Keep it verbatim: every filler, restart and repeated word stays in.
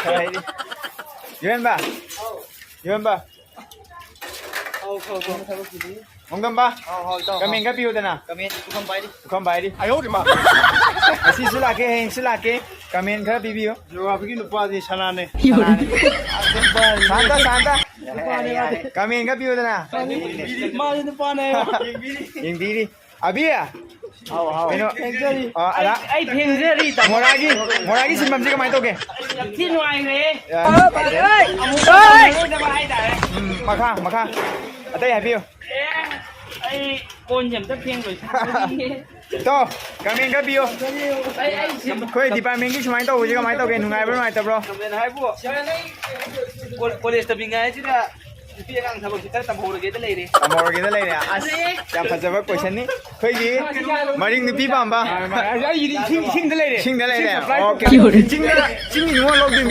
ꯈꯔ ꯍꯩꯔꯤ꯫ ꯌꯣꯍꯦꯟꯕ, ꯌꯣꯍꯦꯟꯕ꯫ ꯍꯥꯎ, ꯍꯥꯎ, ꯍꯥꯎ꯫ ꯊꯕꯛꯀꯤꯗꯤ꯫ ꯍꯣꯡꯗꯝꯕ, ꯍꯥꯎ, ꯍꯥꯎ, ꯏꯇꯥꯎ, ꯍꯥꯎ꯫ ꯀꯃꯦꯟ ꯈꯔ ꯄꯤꯌꯨꯗꯅ꯫ ꯀꯃꯦꯟ ꯄꯨꯈꯝ ꯄꯥꯏꯔꯤ꯫ ꯄꯨꯈꯝ ꯄꯥꯏꯔꯤ꯫ ꯑꯌꯣ, ꯏꯃꯥ꯫ ꯉꯁꯤꯁꯨ ꯂꯥꯛꯀꯦ, ꯍꯌꯦꯡꯁꯨ ꯂꯥꯛꯀꯦ꯫ ꯀꯃꯦꯟ ꯈꯔ ꯄꯤꯕꯤꯌꯨ꯫ ꯖꯨꯒ꯭ꯔꯥꯐꯤꯒꯤ ꯅꯨꯄꯥꯗꯤ ꯁꯅꯥꯅꯦ꯫ ꯁꯅꯥꯅꯦ꯫ Santa, Santa. ꯅꯨꯄꯥꯅꯦ ꯃꯥꯗꯤ꯫ ꯀꯃꯦꯟ ꯈꯔ ꯄꯤꯌꯨꯗꯅ꯫ ꯃꯥꯗꯤ ꯅꯨꯄꯥꯅꯦ꯫ ꯌꯦꯡꯕꯤꯔꯤ꯫ ꯑꯕꯤ꯫ ꯍꯥꯎ, ꯍꯥꯎ꯫ ꯀꯩꯅꯣ? ꯐꯦꯡꯖꯔꯤ꯫ ꯑ, ꯑꯗ ꯑꯩ, ꯑꯩ ꯐꯦꯡꯖꯔꯤ, ꯇꯥꯃꯣ꯫ ꯃꯣꯔꯥꯒꯤ, ꯃꯣꯔꯥꯒꯤ ꯁꯤꯟꯐꯝꯁꯦ ꯀꯃꯥꯏꯅ ꯇꯧꯒꯦ? ꯌꯥꯝ ꯊꯤ ꯅꯨꯡꯉꯥꯏꯈ꯭ꯔꯦ꯫ ꯑ, ꯑꯃꯨꯛ ꯇꯧꯔꯔꯣꯏꯗꯕ ꯍꯥꯏꯇꯥꯔꯦ꯫ ꯎꯝ, ꯃꯈꯥ, ꯃꯈꯥ꯫ ꯑꯇꯩ ꯍꯥꯏꯕꯤꯌꯨ꯫ ꯑꯦ, ꯑꯩ ꯀꯣꯟꯁꯦ ꯑꯝꯇ ꯐꯦꯡꯂꯣꯏ꯫ ꯇꯣ, ꯀꯃꯦꯟ ꯈꯔ ꯄꯤꯌꯨ꯫ ꯑꯩ, ꯑꯩ ꯁꯤ ꯑꯩꯈꯣꯏ ꯗꯤꯄꯥꯔꯠꯃꯦꯟꯒꯤ ꯁꯨꯃꯥꯏꯅ ꯇꯧꯕꯁꯦ ꯀꯃꯥꯏꯅ ꯇꯧꯒꯦ? ꯅꯨꯡꯉꯥꯏꯕ꯭ꯔꯣ, ꯅꯨꯡꯉꯥꯏꯇꯕ꯭ꯔꯣ? ꯀꯃꯦꯟ ꯍꯥꯏꯕꯨ, ꯀꯣ-, ꯀꯣꯂꯦꯖ ꯇꯝꯃꯤꯉꯥꯏꯁꯤꯗ ꯅꯨꯄꯤ ꯑꯉꯥꯡ ꯊꯕꯛꯁꯤ ꯈꯔ ꯇꯝꯍꯧꯔꯒꯦꯗ ꯂꯩꯔꯦ꯫ ꯇꯝꯍꯧꯔꯒꯦꯗ ꯂꯩꯔꯦ꯫ ꯑꯁ, ꯌꯥꯝ ꯐꯖꯕ ꯀꯣꯏꯁꯟꯅꯤ꯫ ꯑꯩꯈꯣꯏꯒꯤ ꯃꯔꯤꯡ ꯅꯨꯄꯤ ꯄꯥꯝꯕ꯫ ꯑꯩꯒꯤꯗꯤ ꯏꯁꯤꯡ, ꯏꯁꯤꯡꯗ ꯂꯩꯔꯦ꯫ ꯏꯁꯤꯡꯗ ꯂꯩꯔꯦ꯫ ꯏꯁꯤꯡ supply ꯑꯣꯀꯦ꯫ ꯇꯧꯕ꯫ ꯆꯤꯡꯗ, ꯆꯤꯡꯒꯤ ꯅꯤꯉꯣꯜ ꯂꯧꯗꯣꯏꯃꯤꯅ꯫